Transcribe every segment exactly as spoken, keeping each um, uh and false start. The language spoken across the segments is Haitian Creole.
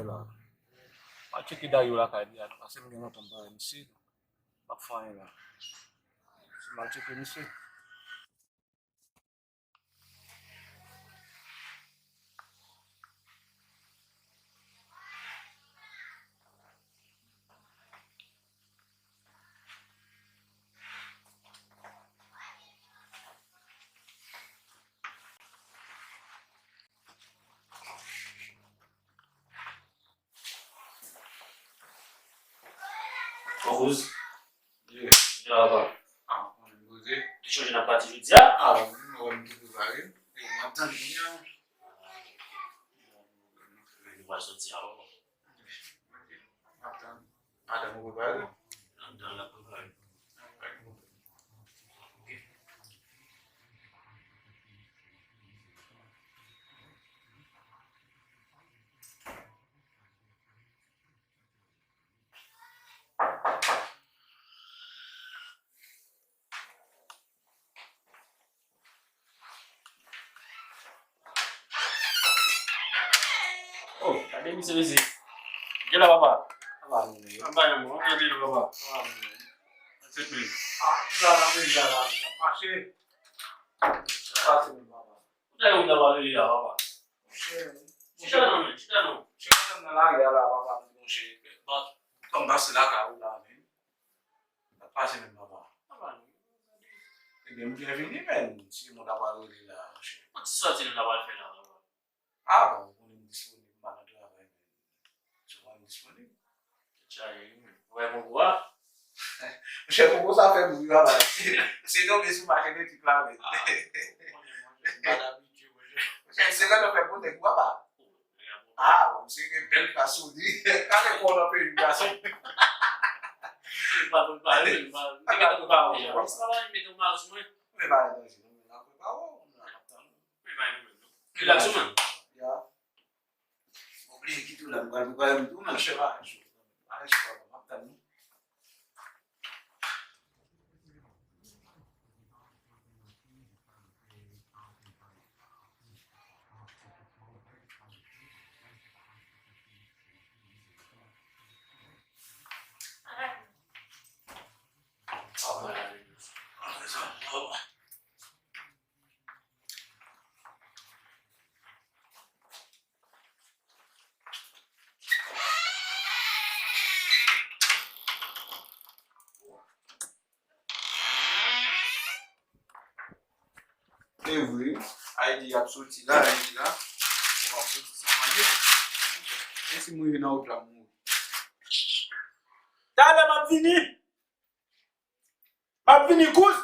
la. M al tcheke Dayo lakay li a, non, paske m gen lontan m pa wè misye. M ap fè anyen la. Si m al tcheke misye. Bon, kouz. Ye. Jan ava. Ah, mwen poze. Te chonje n ap pati jodi a? Ah, wi, mwen wè m tou prepare. E, m ap tann kounye a. Mwen pral soti a, wi. M ap tann. Madanm ou prepare? Madanm la prepare. Ok. Oh, gade misye, mesye. Gen la, papa. Papa, nou ye. Papa, yon bon, antre non, papa. Papa, nou ye. Antre, men. Ah, nou la, n ap la, n ap mache. Pase, men, papa. Ou ta yon papa, li la, papa. Monchè, chita non, men, chita non. Chita nan lari a la, papa, monchè. Ban, ban m pase lakay ou la, men. Sa pase menm, papa. Papa, nou. Ebyen, m byen vini, men. Si moun ta pral rele la, monchè. Bon, ti sòti nou ta pral fè la, papa. Ah, bon, ou konnen m disponib, m pa nan travay, men. Souvan m disponib. Chaje, wi, men. Ou wè konkou a? Monchè, konkou sa fè bri, papa. Se, se tonbe sou machin elektrik la, men. Ah, ou konnen, monchè, m pa t abitye, monchè. Monchè, se lè nou fè pou nèg, papa. Ah, bon, misye gen bèl klas sou li. Gade kò nan peyi, gason. Li pa konn pale, li pa, li pa konn pale. Misye pa anyen mete mal sou mwen. Men pa gen danje, non, men n ap prepare w, n ap tann ou. Men pa gen pwoblèm, non. Rilaks ou, man. Ya. Oblije kite w la, m pral prepare m tou, men. Monchè, pa gen cho. Pa gen cho, papa, m ap tann ou. Se vre, Ayiti ap soti la, Ayiti la. Bon, ap soti san manje. E si m rive nan wout la, m mouri. Talè m ap vini. M ap vini, kouz.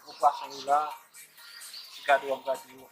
Gwo pwason yo la, ti gade w ap gade yo.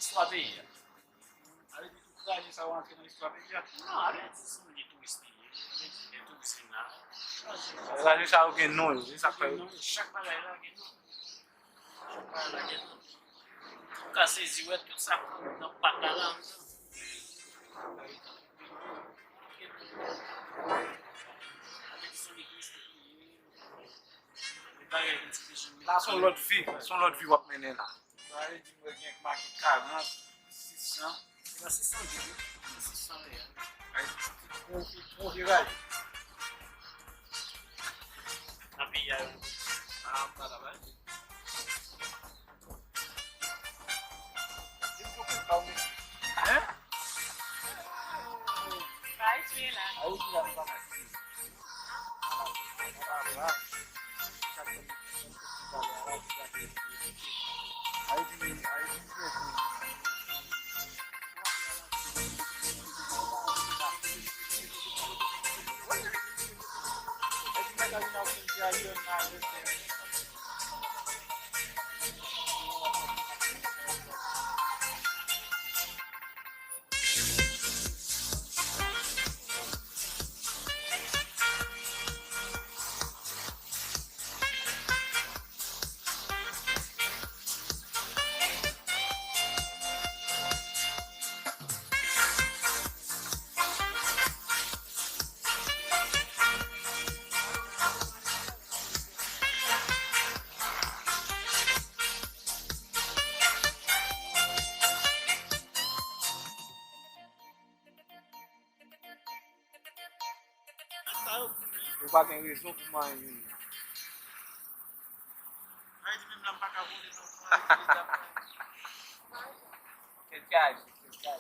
Istwa peyi a. Sa vle di tout traje sa yo antre nan istwa peyi a? Non, ale di se yon lye touristik li ye. Lye touris vin la. Traje sa yo gen non yo, se sa k fè yo. Chak bagay la gen non. Chak bagay la gen non. Ou ka sezi wè tout sa k nan pak la la. La se yon lòt vi, se yon lòt vi w ap mennen la. Sa vle di mwen gen make karant, sis san. Se pa sis san douz, sis san reyèl. Ay, tro, tro deraye. Nan peyi a yo. Ah, m pa ta pale. Hein? Ayiti la. Ayiti la, m pa ta pale. Ou pa gen rezon pou manyen youn nan. Sa vle di menm la m pa ka vole non. Kèt kay, kèt kay.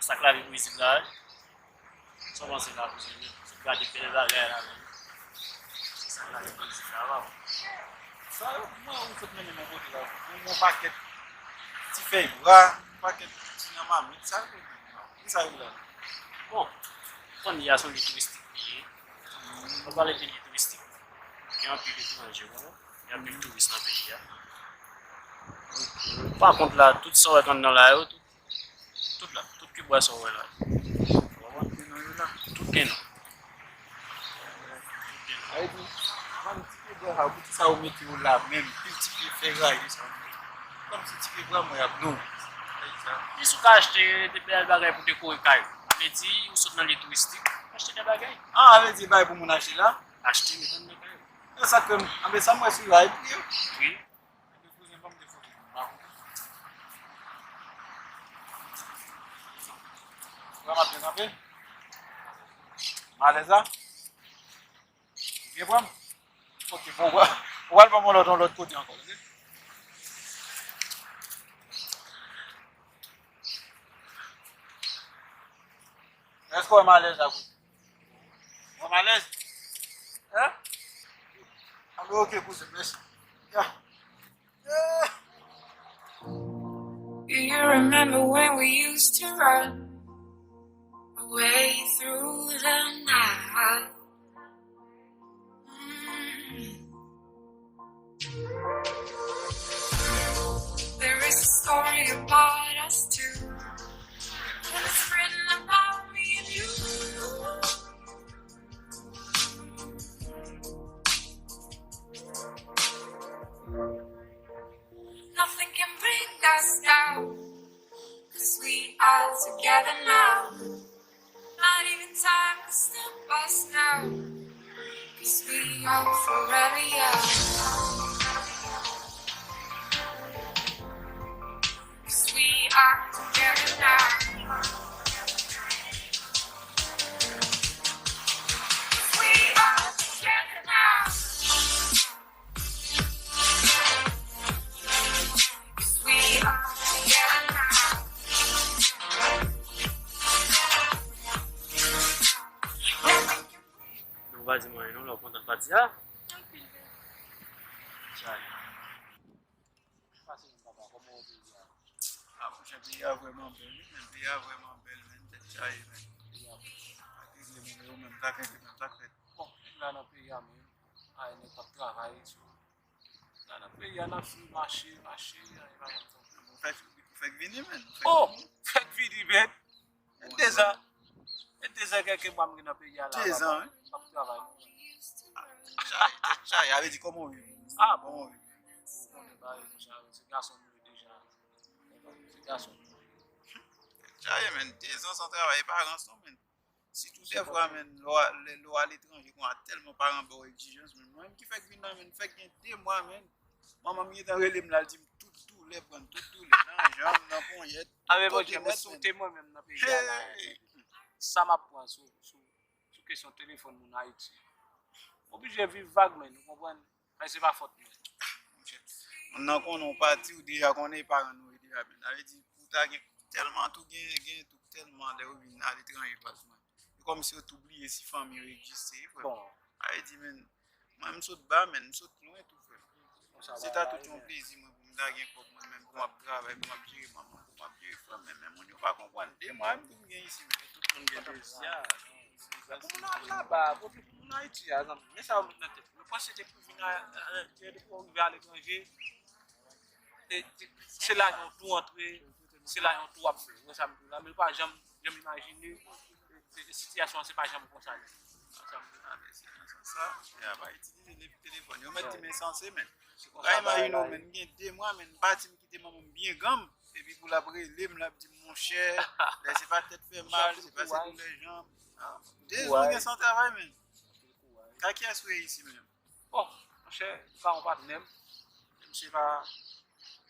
Sa k lage pou isit la, wi. Sa w panse la, kouzen? Gade bèl bagay la, menm. Se sa k lage pou isit la, wi. Sa yo, mwen, ou sot mennen m yon kote la. Yon, yon pakèt ti fèy bwa, yon pakèt ti nan mamit, sa yo. Ki sa yo la? Bon, konn li a se yon lye touristik li ye. Mwen pale de lye touristik. Gen anpil etranje, wi. Gen anpil touris nan peyi a. Pa kont la, tout sa w wè k anndan la yo, tout, tout la, tout pi bwa sa w wè la. Ou konprann? Tout gen non. Tout gen non. Sa vle di, vann ti pye bwa sa, poukisa yo mete yo la menm, pil ti pye fèraye sa yo. Kòmsi ti pye bwa mwen ap nou. Sa vle di sa. Jis ou ka achte de bèl bagay pou dekore kay ou. Sa vle di, ou sot nan lye touristik, achte de bagay. Ah, sa vle di, bagay pou moun achte la? Achte, met anndan kay ou. E sa ke m, anben sa m wè sou live li yo. Wi. Ebyen, kouzen, ban m de foto. M pa konprann. Pran m ap byen kanpe. M alèz la. Ou byen pran m? Ok, bon, ou pral, ou pral ban m yon lòt, yon lòt kote ankò, ok? Èske w wè m alèz la, kouzen? Ou wè m alèz? Hein? Anben, ok, kouzen, mèsi. Ya. Ya. You remember when we used to run away through the night? Mm. There is a story about us two that is written about me and you. together now. Not even time to step us now. 'Cause we are forever young. 'Cause we are together now. 'Cause we are together now. Nou pa di mwen non, lè w kontan pati a. Chay. Pase yon papa, kòman w peyi a? Ah, monchè, peyi a vrèman bèl, wi, men. Peyi a vrèman bèl, men. Tèt chaje, men. Peyi a bèl. Ak regle moun yo, men. Sa k regle, men. Sa k fèt. Bon, nou la nan peyi a, men. Ay, nèg p ap travay, so. La nan peyi a, n ap swiv mache, mache, ay, pa janm tankou. Ou fèk, ou fèk vini, men. Ou fèk vini. Oh! Fèk vini, men. Gen dezan. Gen dezan kèlke mwa m gen nan peyi a la. Dezan, wi. M p ap travay, non. Chay, tèt chaje, a vle di kòman w viv? Ah, bon. Kòman w viv? Ou konnen bagay konsa, se gason nou ye deja. Se gason nou ye. Tèt chaje, men. Dezan san travay, e pa rans non, men. Sitou dèfwa, men, lè w a- lè- lè w aletranje, konsa tèlman paran ba w egzijans, men. Mwen menm ki fèk vin nan, men, fèk gen de mwa, men. Manman m gentan rele m la, l di m tout doulè pran m, tout doulè, nan janm, nan ponyèt, tout kote nèt, men. Ave Bondye, mwen soute mwen menm nan peyi a la. Hey! Sa m ap pran sou, sou, sou kesyon telefòn moun Ayiti. M oblije viv vag, men, ou konprann? Men se pa fòt mwen. Monchè, moun nan konnen w pati, ou deja konnen e paran nou ye deja, men. Sa vle di, pou ta gen tèlman tou gen, gen tou tèlman lè yo vin aletranje, baz mwen. E kòmsi yo tou bliye si fanmi yo egziste, frè. Bon. Sa vle di, men, mwen, m sot ba, men, m sot lwen tou, frè. Se ta tout yon plezi, mwen, pou m ta gen kòb mwen menm, pou m ap travay, pou m ap jere manman, pou m ap jere frè m, men, men moun yo pa konprann. De mwa, m tou gen isi, men. Tout moun gen dezi a. Pou moun al laba, pou, pou moun Ayiti a, zanmi. Men sa yo met nan tèt. Yo panse te pou vin a, a, a, te pou rive aletranje. E, e, se lajan w tou antre, se lajan w tou ap fè. Ou wè sa m di w la, men yo pa janm, janm imajine, e, e, sitiyasyon an se pa janm konsa li ye. Sa m di w la, men se nan sans sa, e a pa itilize depi telefòn. Yo mèt di men sanse, men. Ou ka imajine w, men, m gen de mwa, men, m pati, m kite manman m byen granm. Epi pou l ap rele m, l ap di m, monchè, lè se pa tèt fè mal, se pa se doulè janm. Ah, de jou gen san travay, men. Ka kiyès ou ye isi, men? Bon, monchè, m ka yon patnè m. Misye pa,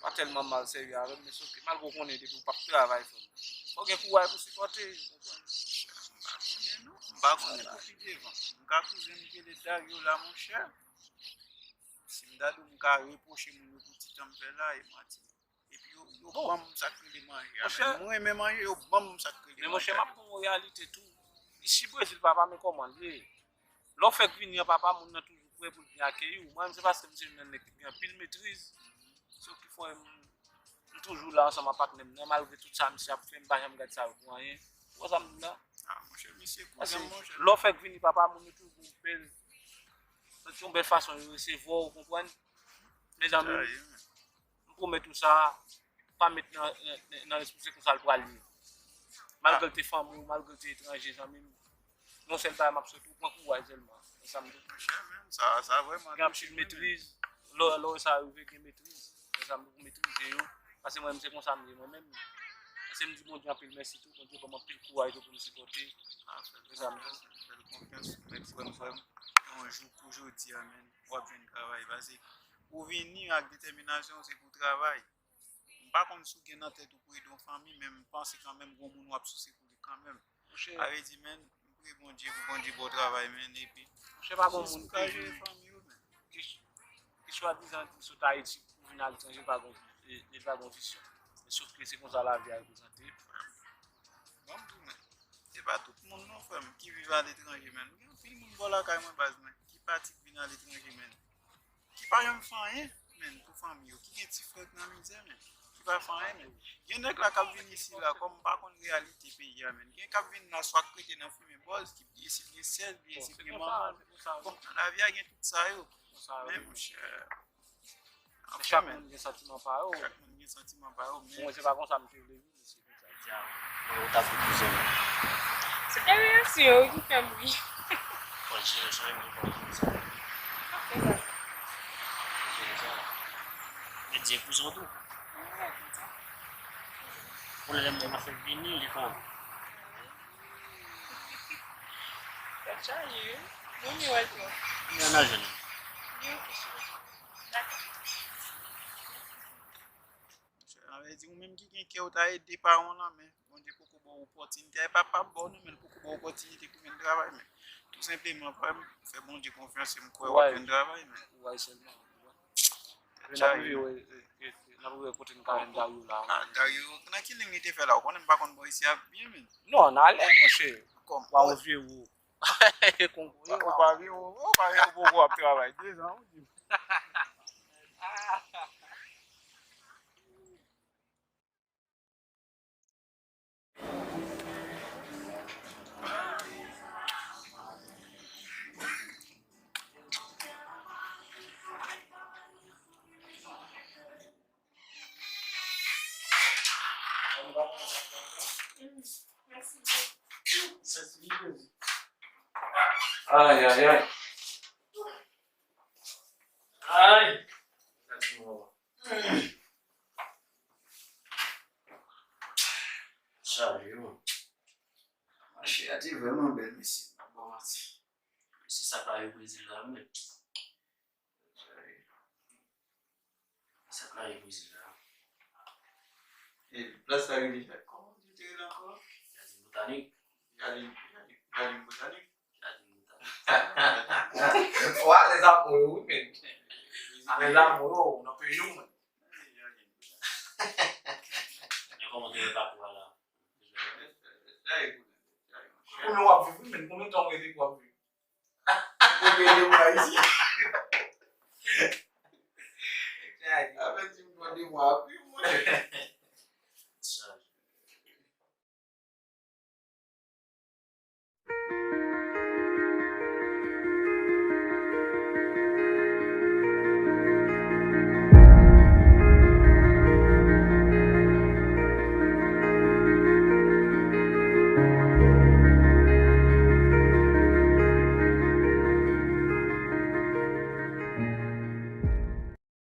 pa tèlman mal sèvi avè m, men se oke. Malgre w konnen depi w p ap travay, frè m. Fò w gen kouraj pou sipòte, ou konprann? M pa konnen non. M pa konnen pou pi devan. M ka kouzen m ki rele Dario la, monchè. Si m ta di w m ka repwoche moun yo pou ti tan m fè la, e manti. Epi yo, yo ban m sa k rele manje a. Monchè, men mwen renmen manje, yo ban m sa k rele manje a. Men monchè, m ap ba w yon reyalite tou. Isi Brezil, papa, men kòman l ye. Lè w fèk vini an, papa, moun nan toujou prè pou l vin akeyi w. Mwen menm, se paske m se youn nan nèg ki gen anpil metriz. Se ki fè m, m toujou la ansanm ak patnè m nan, malgre tout sa misye ap fè, m pa janm gad sa yo pou anyen. Ou wè sa m di w la? Ah, monchè, misye kouzen m, monchè. Lè w fèk vini, papa, moun yo toujou gen yon bèl, yon bèl fason yo resevwa w, ou konprann? Mezanmi, m pwomèt ou sa, pa met nan, nan, nan lespri w se konsa l pral ye. Malgre l te fanmi w, malgre l te etranje, zanmi m, yon sèl bagay m ap swete w, pran kouraj sèlman. Se sa m di w. Monchè, men, sa, sa vrèman touche m, men. Gen anpil metriz, lè, lè w wè sa rive, gen metriz. Se sa m di w, pou metrize yo. Paske mwen menm, se konsa m ye, mwen menm. Paske m di Bondye anpil mèsi tou, Bondye ban m anpil kouraj tou pou m sipòte. Se sa m di w. Fè l konfyans, mèt frè m, frè m. Yon jou kou jodi a, men, w ap jwenn travay. Paske ou vini ak detèminasyon, se pou travay. M pa konn si w gen nan tèt ou pou ede yon fanmi, men m panse kanmenm gon moun w ap souse pou li kanmenm. Monchè. Sa vle di, men, m priye Bondye pou Bondye ba w travay, men, epi monchè, pa gon moun ki, ki, ki swadizan di sot Ayiti pou vin aletranje pa gon, e, e pa gon vizyon. Men sof ke se konsa lavi a reprezante. Ban m di w, men, se pa tout moun non, frè m, ki viv aletranje, men. Gen anpil moun bò lakay mwen, baz mwen, ki pati vin aletranje, men. Ki pa janm fè anyen, men, pou fanmi yo, ki gen ti frè k nan mizè, men, ki pa fè anyen, men. Gen nèg la k ap vin isi la, kòm m pa konn reyalite peyi a, men. Gen k ap vin la, swa k rete nan fimen bòz, ki bliye si l gen sèl, bliye si l gen manman. Bon, nan lavi a gen tout sa yo. Men, monchè, anfen, men. Chak moun gen santiman pa yo. Chak moun gen santiman pa yo, men. Mwen, se pa konsa m te vle viv. Mwen, ou ta fout kouzen mwen. Se te reyaksyon w ki fè m ri. Bon, jere sa, jere sa. Jere sa. Ou te di kouzen w tou? Wi, kouzen. Pwoblèm nan fè vini, li fè Chaje, wi. Mwen, mi wè l twòp. Li an ajan. Li an kèsyon. Dakò. Sa vle di, ou menm ki gen kè, ou ta ede paran w lan, men Bondye poko ba w opòtinite. E pa, pa ba w non, men l poko ba w opòtinite pou jwenn travay, men tou senpleman, frè m, fè Bondye konfyans e m kwè w ap jwenn travay, men. Kouray sèlman. N ap rive wè, e, e, n ap rive kote n ka jwenn Dario la. Ah, Dario, nan ki liy li te fè la? Ou konnen m pa konn bò isi a byen, men. Non, n ale, monchè. Kòm? Wa yon vye wo. Kongo, ou pa vye wo, ou pa vye wo, poko ap travay. Dezan, ou di. Ay, ay, ay. Ay. Chaje, wi. Mache a te vrèman bèl, mesye, m pa ba w manti. Se sa k rive Brezil la, wi, men. Sa k rive Brezil la. E plas la rele, kòman di te rele ankò? Jardin Botanique. Jardin, Jardin, Jardin Botanique. Jardin Botanique. Ou alèz avè yo, wi, men. Alèz avè yo, nan peyi w, men. Men kòman te rele ankò la? Konbyen w ap viv, wi, men? Konbyen tan w rete pou w ap viv? Ou pede mwa isi. Avè di m pran de mwa ap